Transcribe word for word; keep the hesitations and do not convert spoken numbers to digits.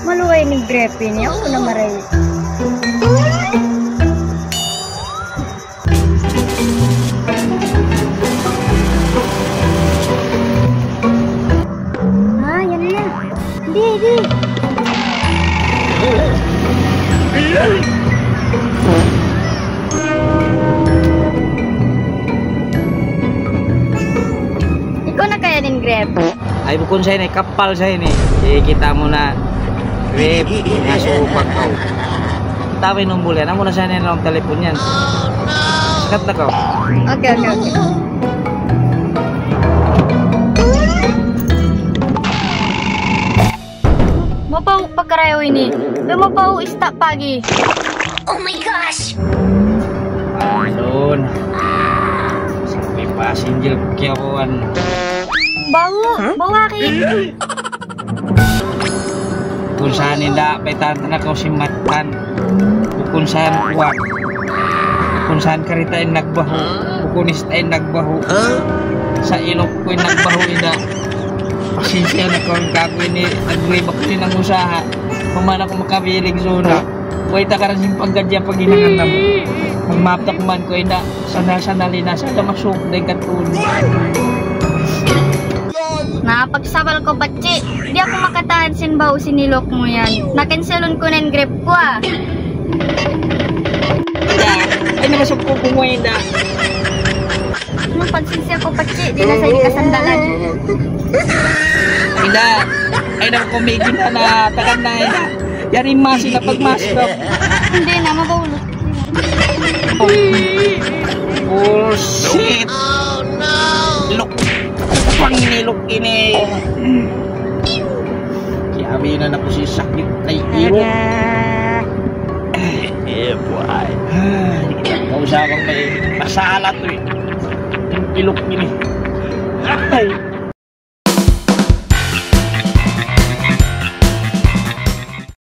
Maluhay in grape ini, aku na maray. Ah, yan na. Di, di. Ikaw na kaya in grape? Ay, bukun sa ini, kapal sa ini. Di kita mu na grape, nasupak kaw. Tabi nung buli, amu na sa ini in telepon yan. Sikat na kaw. Okay, okay, okay. Mapahu' pa karayaw ini. Pero mapahu' ista pagi. Oh my gosh! Ayun. Sabi pa, single ko kiyakuan. Bahu', bahu' aki. Kung saan inda, paitan na kaw sin matan. Kung saan kuwan. Kung saan karita in nagbahu. Kung ista in nagbahu. Sa ilok ku in nagbahu inda. Pasensya na kaw, kaku' ini, nagway ba ku ini nangusaha. Pamana ku makabilig suna. Way ta karasin paggadya paghinangan namu'. Magmaap ta kuman ku inda. Sana, sana lina, sana masuk na in katun. Na, pagsabal ku, Pachi. Di' aku makatahan sin bahu' sin ilok mu yan. Na-cancelun ku na in grape ku, ah. Inda, ay, namasuk ku kumuha, inda. Ano, pagsensya ku, Pachi, di' na sa' ini kasandalan. Inda, ay, naku, kumigin na na, takan na, inda. Yari masi na pagmasok. Hindi na, mabulot. Bullshit! Look! Pangilok ini! Kiyabinan aku sin sakit kay ilok. Yeah, boy. Kau sa akong may masala to eh. Ilok ini. Ay.